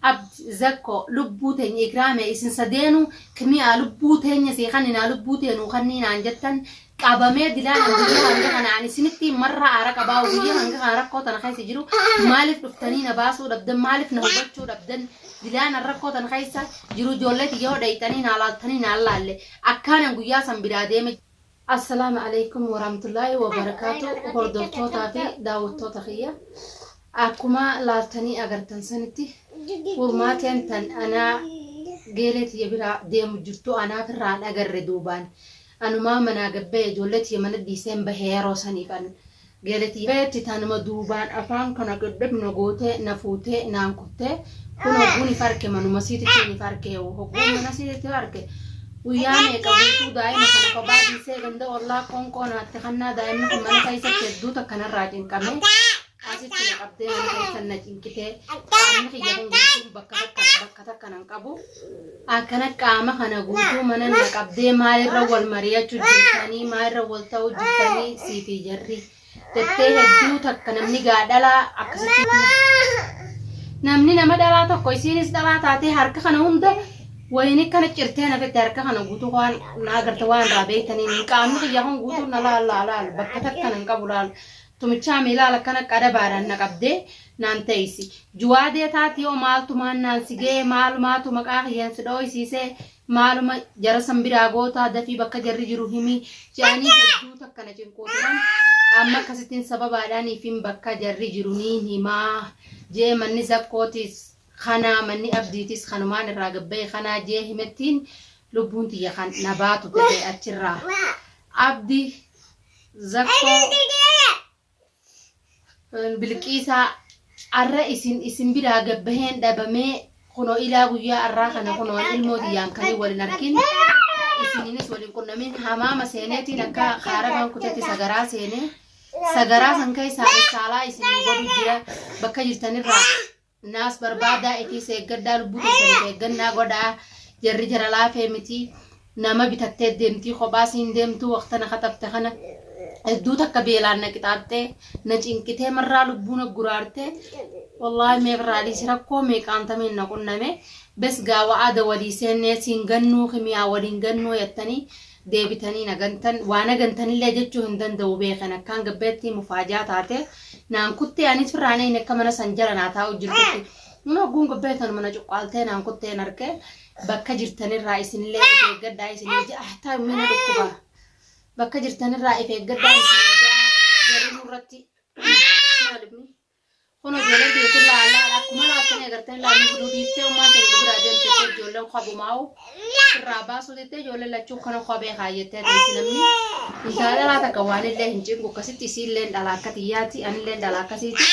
Abdi, Zakko, lubbuu teenya Ikraame isin sadeenu kimi'aa lubbuu teenya sii kanninaa lubbuu tee nuu kannii naan jettan qabamee dilaan an guyyaa hanga kana an isinitti marraa aara qabaa guyyaa hanga kana rakkoo tana keessa jiru maaliif dhuftanii na baasuu dhabdan maaliif na hubachuu dhabdan dilaan an rakkoo tana keessa jiru ijoollee tiyya hoo dhayxanii naa laaltanii naan laalle akkaan an guyyaa san biraa deeme Assalaamu Aleykum Warahmatullaahi Wabarakaatu Hordoftootaa fi daawwattoota kiyya akkuma laaltanii agartan sanitti furmaateen tan anaa geelee tiyya biraa deemu jirtu anaaf irraan agarre duubaan anumaa manaa gabbee ijoollee tiyya mana dhiiseen bahee yeroo saniif an Geeleti beetti tanuma duubaan afaan kana qidhib na gootee na fuutee naan kuttee kun hogguun if arke manuma siititti if arke hogguun mana siititti arke guyyaa meeqa guutuu daa'ima kana kophaa dhiisee ganda ollaa qoonqoo naatti kannaa daa'imni kun mana keessatti hedduu takka narraa cinqame asitti na qabdee mana keessa na cinqitee qaamni kiyya kun guutuun bakka takka bakka takka nan qabu akkana qaama kana guutuu mana na qabdee maalirra wal mari'achuu jirtanii maalirra wal ta'uu jirtanii siifi jarri jettee hedduu takka namni gaa dhalaa akkasitti namni nama dhalaa tokko isiinis dhalaa taatee harka kana hunda wayini kana cirtee na fette harka kana guutuu waan na agarte waan irraa beektaniin qaamni kiyya kun guutuu na laal laal bakka takka nan qabu laal tumichaa miilaal akkana qadabaadhaan na qabdee naan teeysi. Juwaadee taati hoo maaltumaan naan si ga'e maalumaatu maqaa kiyyaan si dhooysiise maaluma jara san biraa gootaa dafii bakka jarri jiru himi je'anii hedduu takka na cinquu turan. Amma akkasittiin sababaadhaan ifin bakka jarri jiru niin himaa je'e manni zakkootis kanaa manni abdiitis kanumaan irraa gabbaye kanaa je'e himettiin lubbuun tiyya kan na baatu ta'e achirraa. Abdi zakkoo. Bilqiisaa arra isin isin biraa gabbaheen dhabamee kunoo ilaa guyyaa arraa kana kunoo an ilmoo tiyyaan kanii walin arkin isininis walin qunnamin hamaama seeneetiin akka kaarabaan kutetti sagaraa seenee sagaraa san keessaa risaalaa isinii godhu jira bakka jirtanirraa Naas barbaadaa ifiis eeggadhaa lubbuu teessaniif eeggannaa godhaa jarri jara laafee miti nama bitattee deemtii kophaa siin deemtuu waqtana katabte kana hedduu takka beelaan na qixaaxxee na cinqitee marraa lubbuu na guraarte wallaahi meeqarraa dhiisi rakkoo meeqaantamiin na qunname bes gaa wa'aada walii seennee siin gannuu kimiyaa waliin gannuu jettanii deebitanii na gantan waa na gantanillee jechuu hin danda'u beekan akkaan gabbeettii mufaajaa taate naan kuttee anis firraan eeyne akka mana san jala naa taa'u jirtutti nama hogguun gabbeetan mana cuqqaaltee naan kutteen arke bakka jirtanirraa isinillee if eeggadhaa isinii ja'a taa mina dhukkuba bakka jirtanirraa if eeggadhaa isinii ja'a jarri nurratti maalifni Kun ijoolleen biyya tun laal laal akkuma laaltanii agartanii laal nu dhiiftee ummaan teenya nu biraa deemte jettee ijoolleen kophumaa'u irraa baasuu jettee ijoolleen lachuu kana kophee kaayyattee teessi namni intala dhalaa takka waan illee hin cinqu akkasitti isiillee dhala akka tiyyaati anillee dhala akkasiiti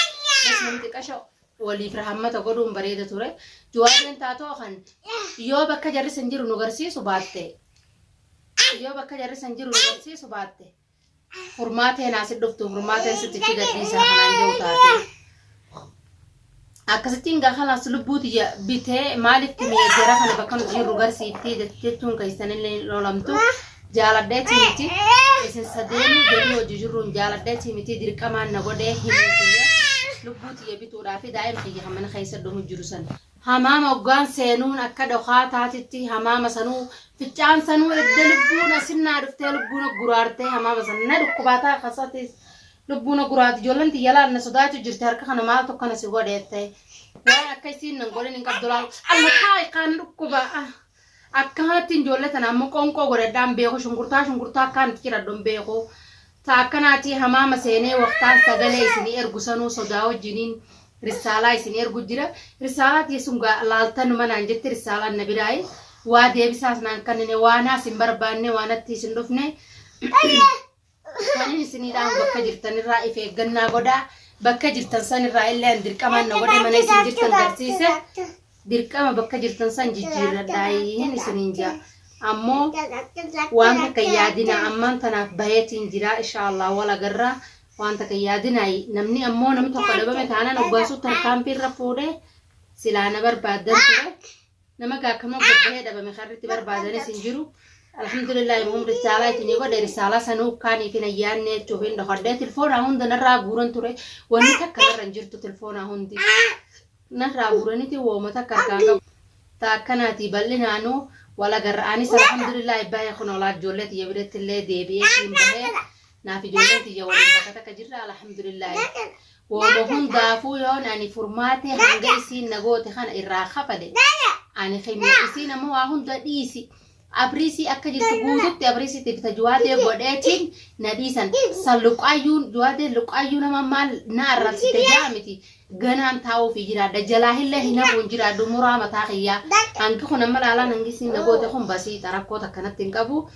bas namni xiqqasha waliif rahammata godhuun bareeda ture juwaadeen taatoo kan yoo bakka jarri san jiru nu garsiisu baatte yoo bakka jarri san jiru nu garsiisu baatte Furmaateen asi dhuftu furmaateen sittichi gadhiisaa kanaan jiru taate. Akkasittiin gaa kalaas lubbuu tiyya bitee maaliif kimiya jara kana bakka nuti jirru garsiiftii jechuun keessanillee hin oolamtu. Jaaladheetii miti isin sadeenuu jedhii hojii jirruun jaaladheetii miti dirqamaan na godhee himuu tiyya lubbuu tiyya bituudhaa fi daa'ima kiyya kan mana keessa dhumu jiru sana. Hamaama hoggaan seenuun akka dhokaataatitti hamaama sanuu ficcaan sanuu edda lubbuun asinnaa dhuftee lubbuun guraartee hamaama san na dhukkubaataa akkasatti lubbuun guraati ijoolleen tiyya laal na sodaachu jirti harka kana maaltu akkana si godheette waan akka isiin nan godhin hin qabdu laal alla taa'i kaan dhukkuba akkanatti ijoollee tana ammoo qoonqoo godhadhaan beeku shunkurtaa shunkurtaa akkaan itti ciradhu hin beeku Ta akkanaatii hamaama seenee waqtaan sagalee isinii ergu sanuu sodaa wajjiniin risaalaa isinii ergu jira. Risaalaa tiyya sun gaa laaltanuma naan jetti risaalaan na biraayi. Waa deebisaas naan kannine waanaas hin barbaanne waanattiis hin dhufne. Kanin isinii dhaamu bakka jirtanirraa if eeggannaa godhaa. Bakka jirtan sanirraa illee an dirqamaan na godhe mana isin jirtan garsiise. Dirqama bakka jirtan san jijjiirradhaayiin isiniin jaa. Ammoo waan takka hin yaadinaa ammaan tanaaf baheetiin jira inshaallah wal agarra waan takka hin yaadinaa namni ammoo namni tokko dhabame taanaan hoggaasuu tarkaanfii irra fuudhee silaa na barbaaddan ture nama gaakkama gabbahee dhabame karritti barbaadanis hin jiru. Alhamdulillah imam risaalaa isinii godhe risaalaa sanuu kaaniif hin ayyaanne jechuuf hin dhokadhee tilfoonaa hunda narraa guuran ture wanni takka narra hin jirtu tilfoonaa hundi. Narraa guuraniiti wooma takka harkaan qabu. Ta akkanaati bal'inaanuu wal agarra. Anis alhamdulillah bahe kun olaa ijoollee tiyya biratti illee deebi'ee siin bahee naaf ijoolleen tiyya waliin bakka takka jirra alhamdulillah. Wooma hundaafuu yoon ani furmaatee hanga isiin na goote kana irraa kafale ani kimya isiin ammoo waa hunda dhiisi. Abriisii akka jirtu guututti abriisitti bita juwaadee godheetiin na dhiisan. San luqqaayyuun juwaadee luqqaayyuu nama maal na arrabsite jaa miti. Ganaan taa'uufi jiraadha. Jalaa hillee hin hafuun jiraadhu muraa mataa kiyyaa. Hangi kun amma laalaan hangi isiin na goote kun basiixa rakkoo takkanatti hin qabu.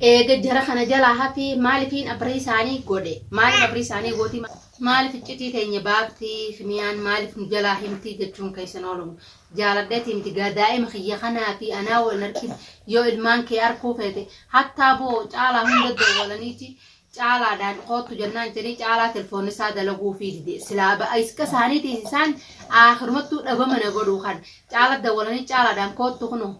Eega jara kana jalaa hafii maalifiin abrii isaanii godhe maaliif abrii isaanii gootii maaliif iccitii teenya baaftii kimiyaan maaliif nu jalaa himtii jechuun keessan oolumu jaaladheetii miti gaa daa'ima kiyya kanaa fi anaa wal arkin yoo ilmaan kee arkuu feete hattaa boo caalaa hunda dawwalaniiti caalaadhaan koottu jennaan jedhanii caalaa telefoonni isaa dalaguu fi dide silaa iska isaaniitii isaan aakirumattuu dhabama na godhuu kan caala dawwalanii caalaadhaan koottu kunoo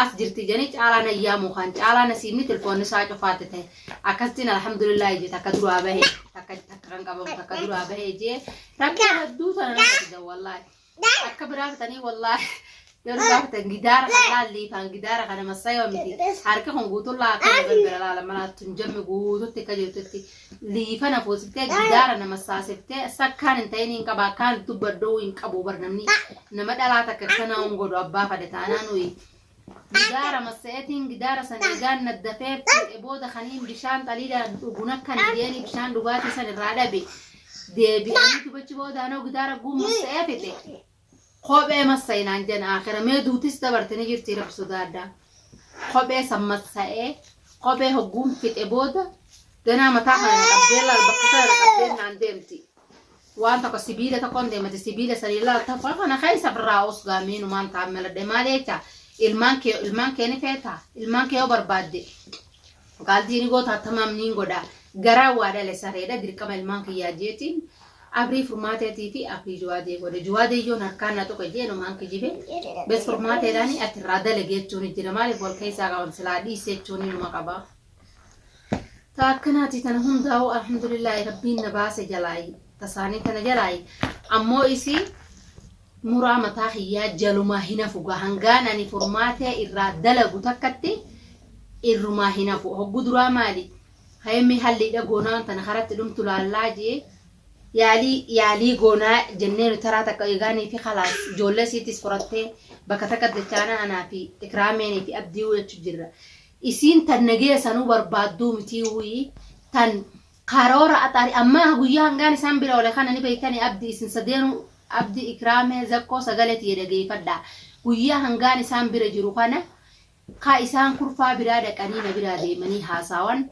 as jirti jedhanii caalaa na yaamuu kan caalaa nasiibni telefoonni isaa cufaatti ta'e akkasitiin alhamdulillah jee takka duraa bahe takka takka kan qabamu takka duraa bahe jee rakkoo hedduu tana nama fida wallaahi akka biraa fitanii wallaahi yeroo gaafatan gidaara kan laalliifaan gidaara kana massayoo miti harki kun guutuun laa akka balbala laala mana tunjammi guututti akka jirtutti liifana fuusiftee gidaara nama saasiftee sakkaan hin ta'in hin qaba akkaan dubbadhuu hin qabu bar namni nama dhalaa takka kanaa hin godhu abbaa fadhe taanaan uyi gidaara massa'eetiin gidaara san eegaan naddafee fuudhe booda kaniin bishaan xaliila dhugun akkan jeeni bishaan dhugaatii san irraa dhabe deebi'anii dubachi boodaanoo gidaara guun massa'ee fixe kophee massa'e naan jedhan akira mee duutis dabarte ni jirti rabbi sodaadha kophee san massa'ee kophee hogguun fixe booda ganaa mataa kana na qabdee laal bakka kana na qabdee naan deemti waan tokko sibiila tokkoon deemati sibiila sanii laal tokko kana keessa birraa usgaa miinumaan ta'an maladhe maal jecha ilmaan kee ilmaan kee ni feeta ilmaan kee yoo barbaadde Qaaltii ni goota tamaam niin godha. Garaa waa dhale sareedha dirqama ilmaan kiyyaa jeetiin abrii furmaateetii fi abrii juwaadee godhe. Juwaadee yoon harkaan na tuqe jee numaan kijibe. Bes furmaateedhaani ati irraa dalage jechuun jira. Maaliif wal keessaa qaban silaa dhiise jechuun numa qaba. Ta akkanaati tana hundaa'u alhamdulillaahi rabbiin na baase jalaayi. Tasaanii tana jalaayi. Ammoo isii muraa mataa kiyyaa jalumaa hin hafu gaa hangaan ani furmaatee irraa dalagu takkatti irrumaa hin hafu hoggu duraa maali haymi halliidha goonaa tana karatti dhumtu laallaa jee yaalii yaalii goonaa jennee nu taraa takka eegaanii fi kalaas ijoollee siitis furattee bakka takka dachaana anaa fi ikraameenii fi abdii jechu jirra isiin tan nagee sanuu barbaadduu mitii wuyii tan Karoora axaari ammaa guyyaa hangaan isaan bira oole kana ni beektani abdi isin sadeenu abdi ikraamee zakkoo sagalee tiyya dhageeyfadha guyyaa hangaan isaan bira jiru kana ka isaan kurfaa biraa dhaqanii na biraa deemanii haasaawan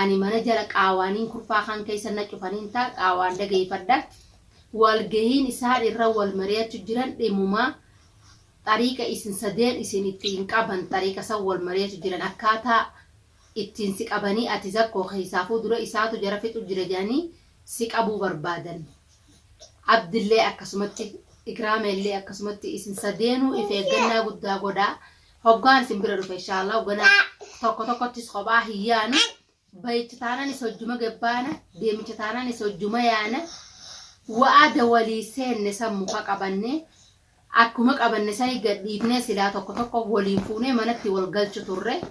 ani mana jala qaawaaniin kurfaa kan keessa na cufaniin taa qaawaan dhageeyfadha walgahiin isaan irra wal mari'achu jiran dhimumaa xariiqa isin sadeen isin ittiin qaban xariiqa san wal mari'achu jiran akkaataa ittiin si qabanii ati zakkoo keessaafuu dura isaatu jara fixu jira jedhanii si qabuu barbaadan. Abdillee akkasumatti Ikraameellee akkasumatti isin sadeenuu if eeggannaa guddaa godhaa. Hoggaan isin bira dhufe inshaallah hogganaa tokko tokkottis kophaa hin yaanu. Bayicha taanaanis hojjuma gabbaana deemicha taanaanis hojjuma yaana. Wa'aada walii seenne san muka qabanne Akkuma qabanne sani gad dhiifnee silaa tokko tokko waliin fuunee manatti wal galchu turre.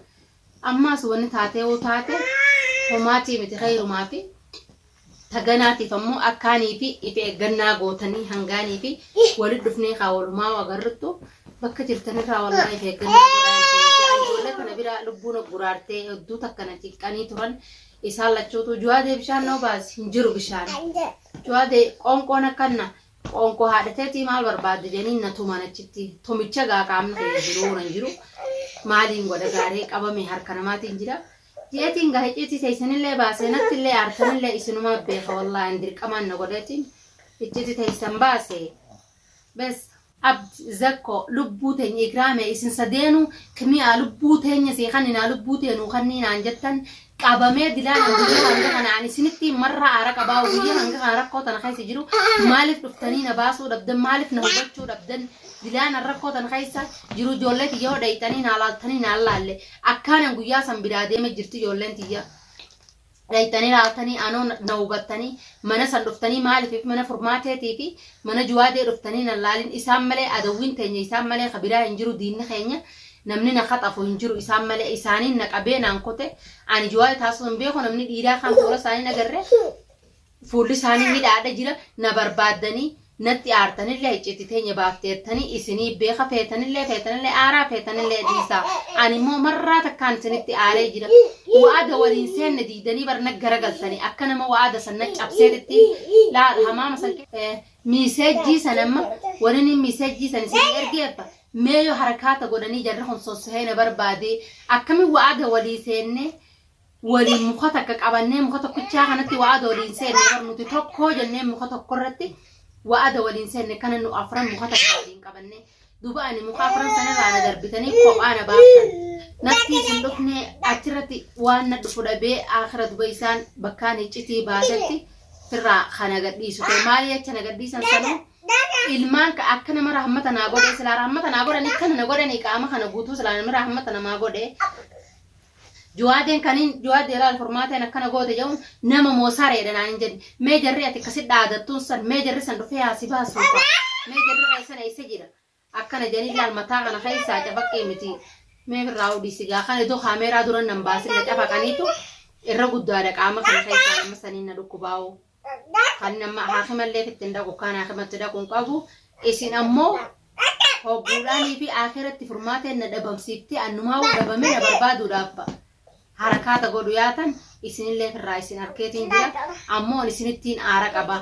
Ammaas wanni taatee taate homaatii miti kheyrumaa fi taganaatiif ammoo akkaanii fi if eeggannaa gootanii hangaanii fi walit dhufnee kaa walumaa agarruttu bakka jirtanirraa wallaahi if eeggannaa godhaa isin ijoollee kana bira lubbuun guraartee hedduu takka na cinqanii turan isaan lachuutu juwaadee bishaan noo baasi hin jiru bishaan juwaadee qoonqoon akkanna Qoonqoo haadha teetii maal barbaadde jedhanii na tuman achitti. Tumicha gaa qaamni kiyya jiruu nan jiru. Maaliin godha gaaree qabame harka namaatiin jira. Jeetiin gaa hicciitii teessanillee baasee nattillee aartanillee isinumaa beeka wallaahi an dirqamaan na godheetiin hicciitii teessan baase. Bes. Abdi, Zakko, lubbuu teenya Ikraame isin sadeenuu kimiyaa lubbuu teenya sii kanninaa lubbuu tee nuu kannii naan jettan qabamee dilaan an guyyaa hanga kana an isinitti marraa aara qabaa guyyaa hanga kana rakkoo tana keessa jiru maaliif dhuftanii na baasuu dhabdan maaliif na hubachuu dhabdan dilaan an rakkoo tana keessa jiru ijoollee tiyya hoo dhayxanii naa laaltanii naan laalle akkaanan guyyaa san biraa deeme jirti ijoolleen tiyya. Dhayxanii laaltanii anoo na hubattanii mana san dhuftanii maaliif mana furmaateetii fi mana juwaadee dhuftanii nan laalin isaan malee adawwiin teenya isaan malee ka biraa hin jiru diinni keenya namni na kaxafu hin jiru isaan malee isaaniin na qabee naan kote ani juwaadee taasisuu hin beeku namni dhiiraa kaan fuula isaanii nagarre Fuulli isaanii hidhaadha jira na barbaaddanii natti aartanillee icciitti teenya baafteertanii isinii beeka feetanillee feetanillee aaraa feetanillee dhiisaa ani immoo marraa takkaan isinitti aaree jira wa'ada waliin seenne diidanii bar na garagaltanii akka nama wa'ada san na cabseetitti laal hamaama san miiseejjii san amma waliin miiseejjii san isinii ergeeffa mee yoo harakaata godhanii jarri kun sossohee na barbaadee akkamiin wa'ada walii seennee waliin muka takka qabannee muka tokkichaa kanatti wa'ada waliin seenne bar nuti tokkoo jennee muka tokko irratti wa'ada waliin seenne kana nu afran muka takka waliin qabannee duuba ani muka afran sanarraa na darbitanii kophaa na baaftan natti isin dhufne achirratti waan na dhufu dhabee akira duba isaan bakkaan iccitii baasetti firraa kana gadhiisu ta'e maali jecha na gadhiisan sanuu ilmaan ka akka nama rahmata naa godhe silaa rahmata naa godhanii kana na godhanii qaama kana guutuu silaa nama rahmata namaa godhe Juwaadeen kaniin juwaadee laal furmaateen akkana goote jedhuun nama moo sareedha naan hin jenne. Mee jarri ati akkasi dhaadattuun san mee jarri san dhufee haa si baasuu kaa. Mee jarri keessan eessa jira? Akkana jedhanii laal mataa kana keessaa cafaqqii miti. Mee firraa udhisi gaa kana iddoo kaameeraa dura nan baasin na cafaqaniitu irra guddaadha qaama kana keessaa nama saniin na dhukkubaa'u. Kan nama haakimallee itti hin dhaqu kaan haakimatti dhaqu hin qabu. Isin ammoo hogguudhaanii fi aakiratti furmaateen na dhabamsiiftee annumaa'uu dhabamee na barbaaduudhaaf harakaata godhu yaatan isinillee firraa isin arkeetiin jira. Ammoo ani isinittiin aara qaba.